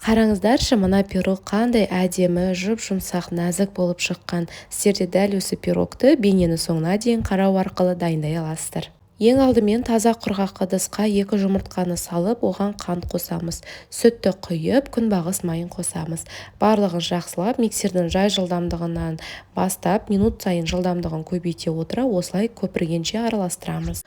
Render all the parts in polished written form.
Қараңыздаршы, мына пирог қандай әдемі, жұп-жұмсақ, нәзік болып шыққан. Сіздер де дәл осы пирогты бейнені соңына дейін қарау арқылы дайындай аласыздар. Ең алдымен таза құрғақ ыдысқа 2 жұмыртқаны салып, оған қант қосамыз. Сүтті құйып, күнбағыс майын қосамыз. Барлығын жақсылап миксердің жай жылдамдығынан бастап, минут сайын жылдамдығын көбейте отыра, осылай көпіргенше араластырамыз.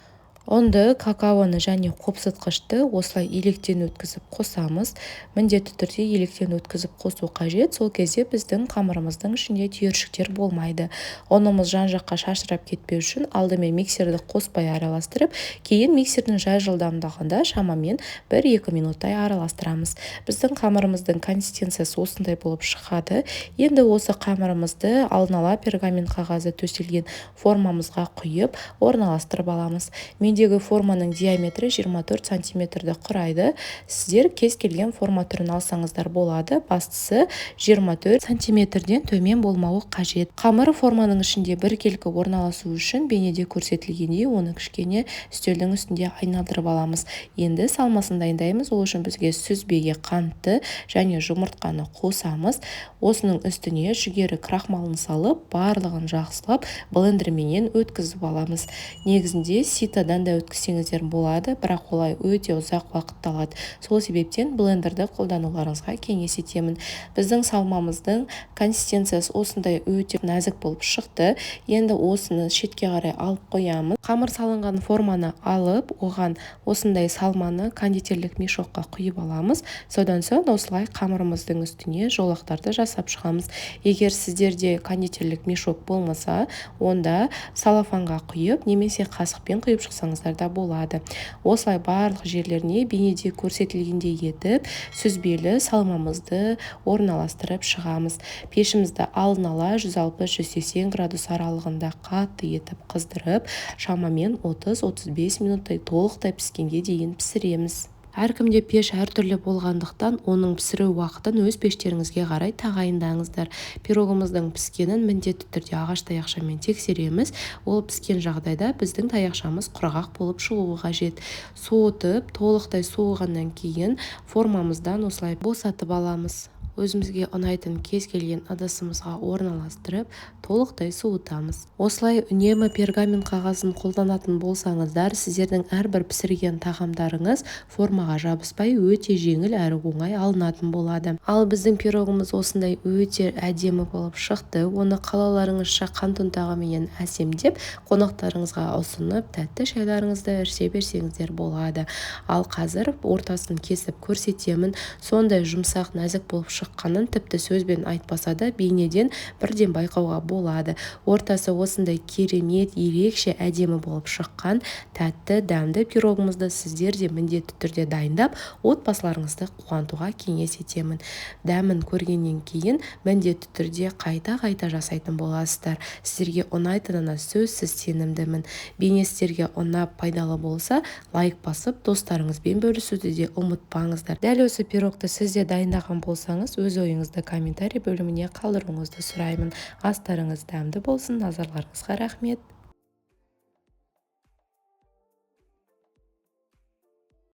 Ұнды, какаоны және қопсытқышты осылай електен өткізіп қосамыз. Міндетті түрде електен өткізіп қосу қажет. Сол кезде біздің қамырымыздың ішінде түйіршіктер болмайды. Ұнымыз жан-жаққа шашырап кетпеу үшін алдымен миксерді қоспай араластырып, кейін миксердің жай жылдамдығында шамамен 1-2 минуттай араластырамыз. Біздің қамырымыздың консистенциясы осындай болып шығады. Енді осы қамырымызды алдын ала пергамент қағазы төселген формамызға құйып, орналастырып аламыз. Мендегі форманың диаметрі 24 сантиметрді құрайды. Сіздер кез келген форма түрін алсаңыздар болады. Бастысы 24 сантиметрден төмен болмауы қажет. Қамыр форманың ішінде біркелкі орналасу үшін бейнеде көрсетілгендей оны кішкене үстелдің үстінде айналдырып аламыз. Енді салмасын дайындаймыз. Ол үшін бізге сүзбеге қантты және жұмыртқаны қосамыз. Осының үстіне жүгері крахмалын салып, барлығын жақсылап блендерменен өткізіп аламыз. Негізінде ситадан да өткізсеңіздер болады, бірақ олай өте ұзақ уақыт алады. Сол себептен блендерді қолдануларыңызға кеңес етемін. Біздің салмамыздың консистенциясы осындай өте нәзік болып шықты. Енді осыны шетке қарай алып қоямыз. Қамыр салынған форманы алып, оған осындай салманы кондитерлік мешокқа құйып аламыз. Содан соң осылай қамырымыздың үстіне жолақтарды жасап шығамыз. Егер сіздерде кондитерлік мешок болмаса, онда салафанға құйып немесе қасықпен құйып шықсаңыздар да болады. Осылай барлық жерлеріне бейнеде көрсетілгендей етіп сүзбелі салмамызды орналастырып шығамыз. Пешімізді алдын ала 160-180 градус аралығында қатты етіп қыздырып, шамамен 30-35 минуттай толықтай піскенге дейін пісіреміз. Әркімде пеш әртүрлі болғандықтан оның пісіру уақытын өз пештеріңізге қарай тағайындаңыздар. Пирогымыздың піскенін міндетті түрде ағаш таяқшамен тексереміз. Ол піскен жағдайда біздің таяқшамыз құрғақ болып шығуы қажет. Суытып, толықтай суығаннан кейін формамыздан осылай босатып аламыз. Өзімізге ұнайтын кез келген ыдысымызға орналастырып, толықтай суытамыз. Осылай үнемі пергамент қағазын қолданатын болсаңыздар, сіздердің әрбір пісірген тағамдарыңыз формаға жабыспай өте жеңіл әрі оңай алынатын болады. Ал біздің пирогымыз осындай өте әдемі болып шықты. Оны қалаларыңызша қант ұнтағыменен әсемдеп, қонақтарыңызға ұсынып, тәтті шайларыңызды іше берсеңіздер болады. Ал қазір ортасын кесіп көрсетемін. Сондай жұмсақ, нәзік болып шыққанын тіпті сөзбен айтпаса да бейнеден бірден байқауға болады. Ортасы осындай керемет, ерекше әдемі болып шыққан тәтті, дәмді пирогымызды сіздер де міндетті түрде дайындап, отбасыларыңызды қуантуға кеңес етемін. Дәмін көргеннен кейін міндетті түрде қайта-қайта жасайтын боласыздар. Сіздерге ұнайтынына сөзсіз сенімдімін. Бейне сіздерге ұнап пайдалы болса, лайк басып, достарыңызбен бөлісуді де ұмытпаңыздар. Дәл осы пирогты сіз де дайындаған болсаңыз, өз ойыңызды комментарий бөліміне қалдыруыңызды сұраймын. Астарыңыз дәмді болсын, назарларыңызға рахмет.